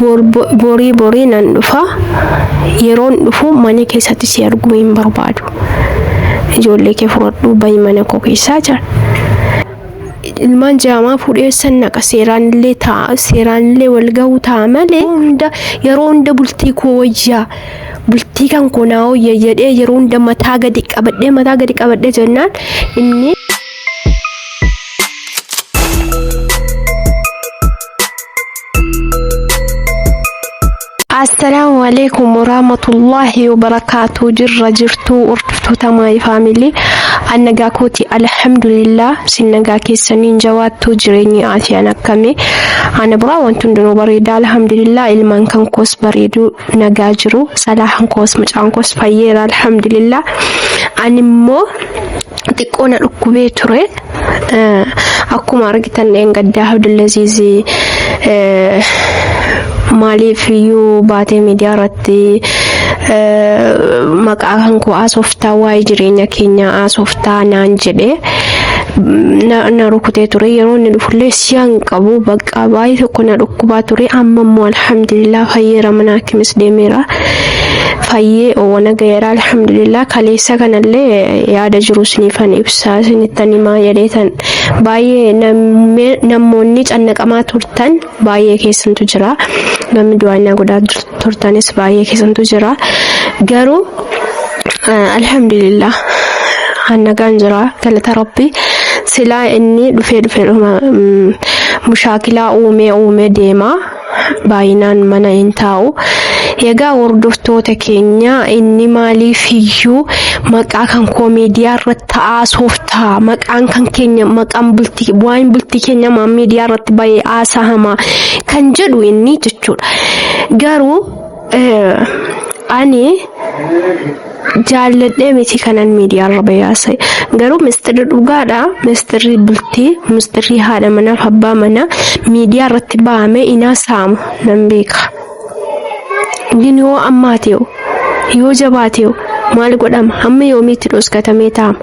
Borii borii nan dhufa. Yeroon dhufu mana keessatti si arguu hin barbaadu. Ijoollee kee fudhadhuu bahi mana koo keessaa jira. Ilmaan jaamaa fuudhee san naqa seeraanillee ta'a seeraanillee wal gahuu ta'a malee hunda yeroo hunda bultii koo wayyaa bultii kan koo naa wayya jedhee yeroo hunda mataa gadi qabadhee mataa gadi qabadhee jennaan inni. Assalaamu alaikum warahmatullahi wabarakaatu. Jirra jirtuu hordoftoota maay faamilii, an nagaa kooti, alhamdulillah. Sin nagaa keessaniin jawaattuu? Jireenyi afiyaan akkamii? Ana biraa wanti hundinuu bareeda, alhamdulillah. Ilmaan kan koos bareeduu nagaa jiru, salaahan koos mucaan koos fayyeera, alhamdulillah. Ani immoo xiqqoo na dhukkubee ture. Akkuma argitan dheengaddaa Abdulaziz maaliif iyyuu baatee miidiyaa irratti maqaa kan koo haasoftaa, waa'ee jireenya keenyaa haasoftaa naan jedhee na rukutee ture. Yeroo inni dhufullee si'an qabu bakka baay'ee tokko na dhukkubaa ture. Amma immoo alhamdulillah fayyeera, mana hakimis deemeera. Fayyee oona gaheera, alhamdulillah. Kaleessa kanallee yaada jiru isiniifan ibsaa, isinittan himaa jedheetan. Baay'ee namoonni cannaqamaa turtan baay'ee keessantu jira, namni du'aannaa godhaa turtanis baay'ee keessantu jira. Garuu alhamdulillah nagaan jira, galata Rabbi. Silaa inni dhufee dhufee dhuma mushaakilaa uumee uumee deema, baay'inaan mana hin taa'u. Egaa hordoftoota keenya, inni maaliif iyyuu maqaa kan koo miidiyaa irratti haasoftaa, maqaan kan keenya, maqaan bultii, waa'een bultii keenya maa miidiyaa irratti baay'ee haasa'ama kan jedhu inni jechuudha. Garuu ani jaalladhee miti kanan miidiyaa irra bayaase. Garuu mistirri dhugaadha. Mistirri bultii, mistirri haadha manaaf abbaa manaa miidiyaa irratti bahamee inaa saamu nan beeka. Inni yoo ammaatee yoo jabaatee maal godhama? Hamma yoomiitti dhoskatamee taa'ama?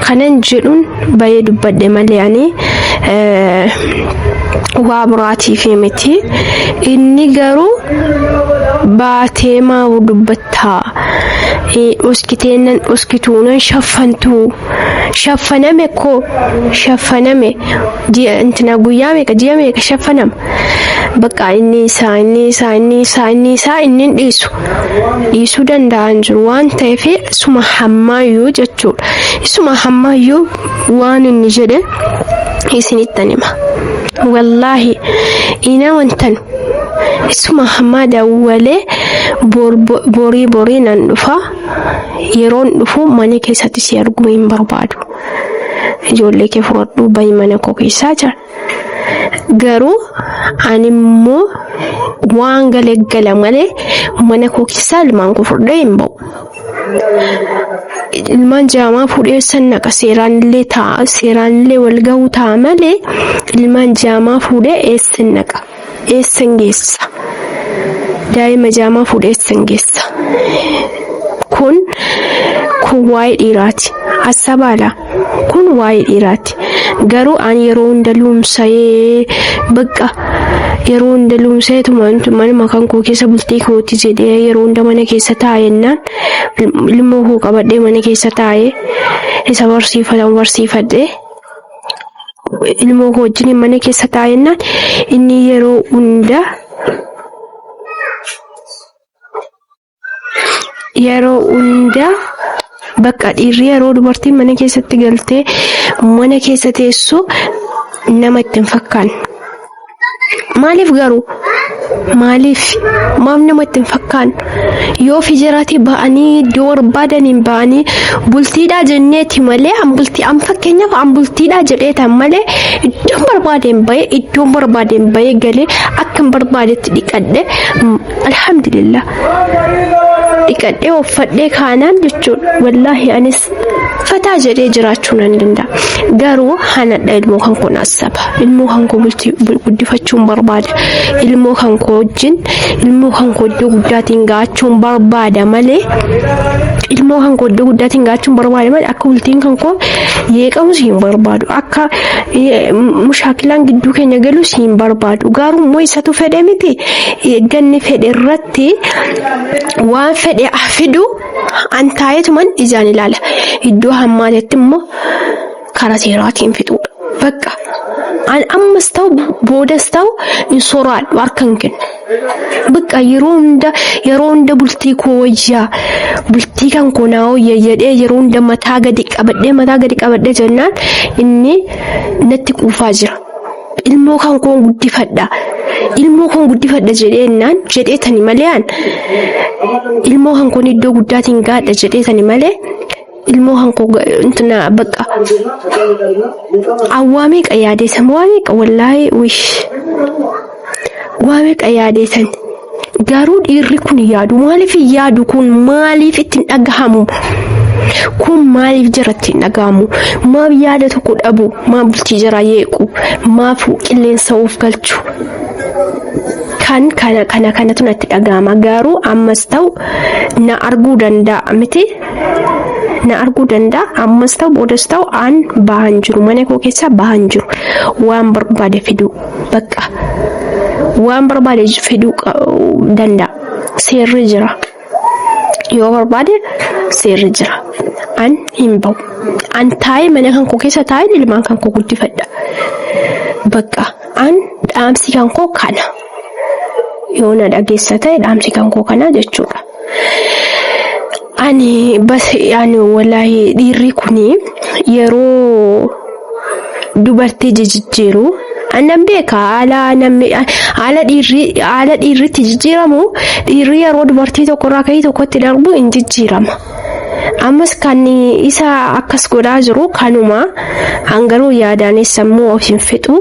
Kanan jedhuun bahee dubbadhe malee ani waa biraatiif miti. Inni garuu baatee maa dubbattaa? Dhoskitee nan dhoskituu nan shaffantuu. Shaffaname koo shaffaname, ji'a intina guyyaa meeqa, ji'a meeqa shaffanama. Bakka inni isaa inni isaa inni isaa inni isaa inni hin dhiisu. Dhiisuu danda'an jiru waan ta'eef isuma hammaayyuu jechuudha. Isuma hammaayyuu waan inni jedhe isinittan hima. Wallaahi ina wantanu isuma hammaa dawwalee borii borii nan dhufa. Yeroon dhufu mana keessatti si arguu hin barbaadu. Ijoollee kee fudhadhuu bahi mana koo keessaa jira. Garuu ani immoo waan gale gala malee mana koo keessaa ilmaan koo fudhadhee hin ba'u. Ilmaan jaamaa fuudhee san naqa, seeraanillee ta'a, seeraanillee wal gahuu ta'a malee ilmaan jaamaa fuudhee eessan naqa, eessan geessa? Daa'ima jaamaa fuudhee eessan geessa? Kun waa'ee dhiiraati. Assabaala, kun waa'ee dhiiraati. Garuu ani yeroo hunda luumsa'ee, bakka yeroo hunda luumsa'ee manuma kan koo keessa bultii kooti jedhee yeroo hunda mana keessa taa'ennaan, ilmoo koo qabadhee mana keessa taa'ee isa barsiifatamu barsiifadhee ilmoo koo wajjin mana keessa taa'ennaan, inni yeroo hunda bakka dhiirri yeroo dubartiin mana keessatti galtee mana keessa teessu nama itti hin fakkaanne. Maaliif garuu? Maaliif? Maaf nama itti hin fakkaanne? Yoo fijiraati ba'anii iddoo barbaadaniin ba'anii bultiidhaa jenneeti malee, an bultii, an fakkeenyaaf an bultiidhaa jedheetan malee, iddoon barbaadeen ba'ee, iddoon barbaadeen ba'ee galee akkan barbaadetti dhiqadhe, alhamdulillah, dhiqadhee uffadhee kaanaan jechuudha. Wallaahi anis Fataa jedhee jiraachuu nan danda'a. Garuu hanadha ilmoo kan koo naasaba. Ilmoo kan koo bultii guddifachuun barbaada. Ilmoo kan koo wajjin ilmoo kan koo iddoo guddaatiin ga'achuun barbaada malee ilmoo kan koo iddoo guddaatiin ga'achuun barbaada malee akka bultiin kan koo yeeqamus hin barbaadu. Akka mushaakilaan gidduu keenya galus hin barbaadu. Garuu immoo isatu fedhe miti ganni fedhe irratti waan fedhe fidu an taa'eetuman ijaan ilaala. Iddoo hammaatetti immoo karaa seeraatiin fixuudha. Bakka an ammas ta'u boodas ta'u hin soraadhu harka hin kennu. Bakka yeroo hunda bultii koo wayyaa, bultii kan koo naa wayya jedhee yeroo hunda mataa gadi qabadhee jennaan inni natti quufaa jira. Ilmoo kan koon guddifadha. Ilmoo koon guddifadha jedhee jennaan jedhee tani malee an ilmoo kan koon iddoo guddaatiin gaadha jedhee tani malee ilmoo kan koo intina bakka awwaa meeqa yaadeessan, waa meeqa, wallaahi wish, waa meeqa yaadeessan. Garuu dhiirri kun yaadu, maaliif hin yaadu? Kun maaliif ittiin dhagahamu? Kun maaliif jaratti hin dhagahamu? Maaf yaada tokko dhabu? Maaf bultii jaraa yeequ? Maaf qilleensa of galchu? Kan kana kana kanatu natti dhagahama. Garuu ammas ta'u na arguu danda'a miti, na arguu danda'a. Ammas ta'u boodas ta'u an bahan jiru, mana koo keessaa bahan jiru. Waan barbaade fiduu, bakka waan barbaade fiduu danda'a. Seerri jira. Yoo barbaade seerri jira. An hin bahu. An taa'ee mana kan koo keessa taa'een ilmaan kan koo guddifadha. Bakka an dhaamsi kan koo kana. Yoo na dhageessa ta'e dhaamsi kan koo kana jechuudha. Ani bas ani wallaahi dhiirri kuni yeroo dubartii jijjiiru annan beeka. Haala namni haala dhiirritti jijjiiramu, dhiirri yeroo dubartii tokkorraa ka'ee tokkotti darbu hin jijjiirama. Ammas kan isa akkas godhaa jiru kanuma. Hangaruu yaadaanis sammuu of hin fixu.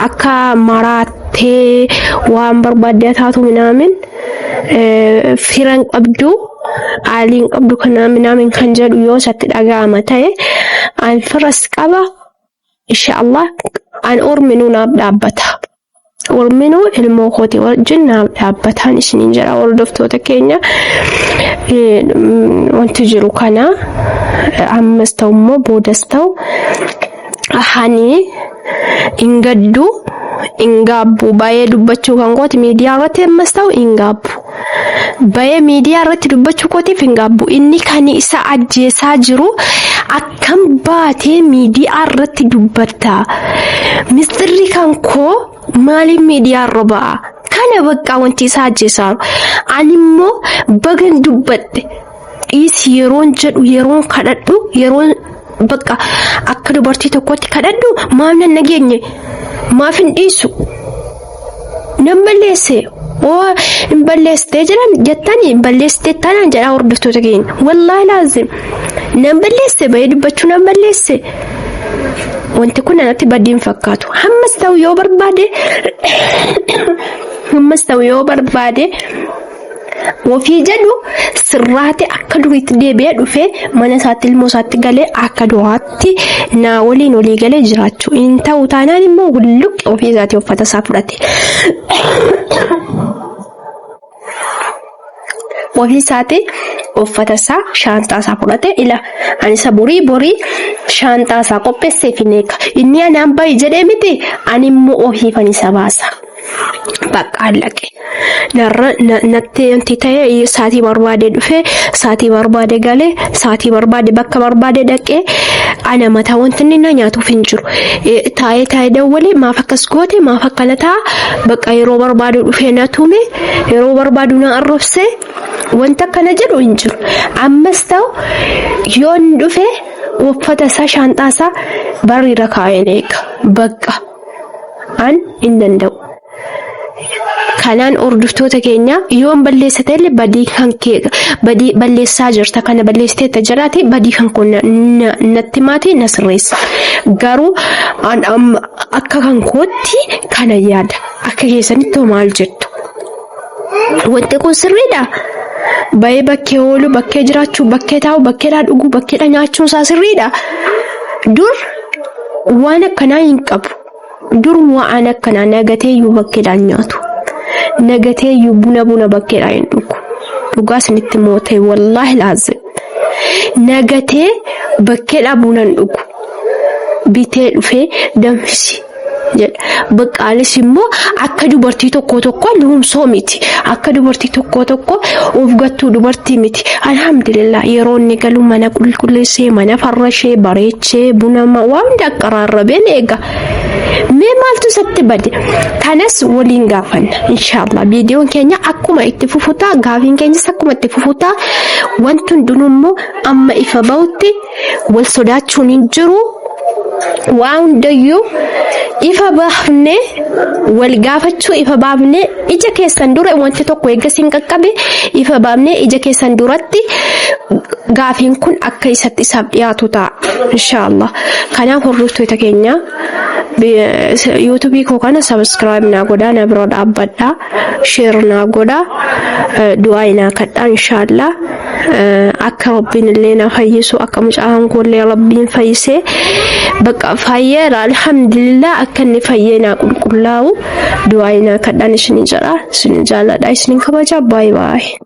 Akka maraattee waan barbaadde taatu minaamin firan qabdu aaliin qabdu kana minaamin kan jedhu yoo isatti dhaga'ama ta'e, an firas qaba, inshallah. An orminuu naaf dhaabbata. Orminuu ilmoo kooti wajjin naaf dhaabbataan isiniin jedha. Hordoftoota keenya, wanti jiru kana. Ammas ta'u immoo boodas ta'u hani hin gaddu, hin gaabbu. Baay'ee dubbachuu kan kooti miidiyaa irratti ammas ta'u hin gaabbu. Baay'ee miidiyaa irratti dubbachuu kootiif hin gaabbu. Inni kan isa ajjeesaa jiru akkam baatee miidiyaa irratti dubbatta? Mistirri kan koo maaliif miidiyaa irra ba'a? Kana bakka wanti isa ajjeesaa jiru. Ani immoo bagan dubbadhe, dhiisi yeroon jedhu, yeroon kadhadhu, yeroon bakka akka dubartii tokkotti kadhadhu, maaf nan nageenye? Maaf hin dhiisu? Nan balleesse oo hin balleessitee jiran jettanii hin balleessitee tanaan jedhaa. Hordoftoota keenya, wallaahi laazim nan balleesse, bahee dubbachuu nan balleesse. Wanti kun anatti badii hin fakkaatu. Hammas ta'u yoo barbaade, hammas ta'u yoo barbaade, ofii jedhu sirraate akka duriitti deebi'ee dhufee mana isaatti ilmoo isaatti galee akka duraatti naa waliin olii galee jiraachuu hin ta'u. Taanaan immoo hulluqqi ofii isaatii uffata isaa fudhate. Ofii isaatii uffata isaa, shaanxaa isaa fudhate. Ila ani isa borii borii shaanxaa isaa qopheessee fi neeka. Inni anaan bahi jedhee miti, ani immoo ofiifan isa baasa. Bakka allaqe. Narra natti wanti ta'e saatii barbaade dhufee, saatii barbaade galee, saatii barbaade bakka barbaade dhaqee ana mataa wanti inni na nyaatuuf hin jiru. Taa'ee taa'ee dawwalee maaf akkas goote, maaf akkana ta'a, bakka yeroo barbaadu dhufee na tume, yeroo barbaadu na arrabse, wanta akkana jedhu hin jiru. Ammas ta'u yoo inni dhufe uffata isaa, shaanxaa isaa barriirra kaa'een eega. Bakka an hin danda'u. Kanaan hordoftoota keenya, yoon balleessa ta'ellee badii kan kee, badii balleessaa jirta, kana balleessiteetta jedhaati badii kan koo natti maatii na sirreessa. Garuu an amma akka kan kootti kana yaada. Akka keessanitti hoo maal jettu? Wanti kun sirriidha? Bahee bakkee ooluu, bakkee jiraachuu, bakkee taa'uu, bakkeedhaa dhuguu, bakkeedhaa nyaachuun isaa sirriidha. Dur waan akkanaa hin qabu. Dur waan akkanaa nagateeyyuu bakkeedhaan nyaatu. Nagateeyyuu buna buna bakkeedhaan hin dhugu. Dhugaa isinitti moo ta'e wallaahi laazim. Nagatee bakkeedhaa buna hin dhugu. Bitee dhufee danfisi jedha. Baqqaanis immoo akka dubartii tokko tokko luumsoo miti. Akka dubartii tokko tokko of gattuu dubartii miti. Alhamdulillah yeroo inni galu mana qulqulleessee, mana farrashee, bareechee, buna waan hunda akkaraarrabeen eega. Mee maaltu isatti bade? Kanas waliin gaafanna inshaallah. Viidiyoon keenya akkuma itti fufutaa, gaafiin keenyas akkuma itti fufutaa. Wanti hundinuu immoo amma ifa bahutti wal sodaachuun hin jiru. Waa hundayyuu ifa baafnee wal gaafachuu ifa baafnee ija keessan dura wanti tokko eegga isin qaqqabe ifa baafnee ija keessan duratti gaafiin kun akka isatti isaaf dhiyaatu ta'a inshaallah. Kanaaf hordoftoota keenya yuutuubii koo kana sabiskiraayib naa godhaa, na bira dhaabbadhaa, sheer naa godhaa, du'aa naa kadhaa inshaallah. Akka rabbiin illee na fayyisu, akka mucaan koo illee rabbiin fayyisee bakka fayyeera alhamdulillah, akka inni fayyee naa qulqullaa'u du'aa naa kadhaan isin jedha. Isin jaalladha, isin kabaja. Baay'ee baay'ee.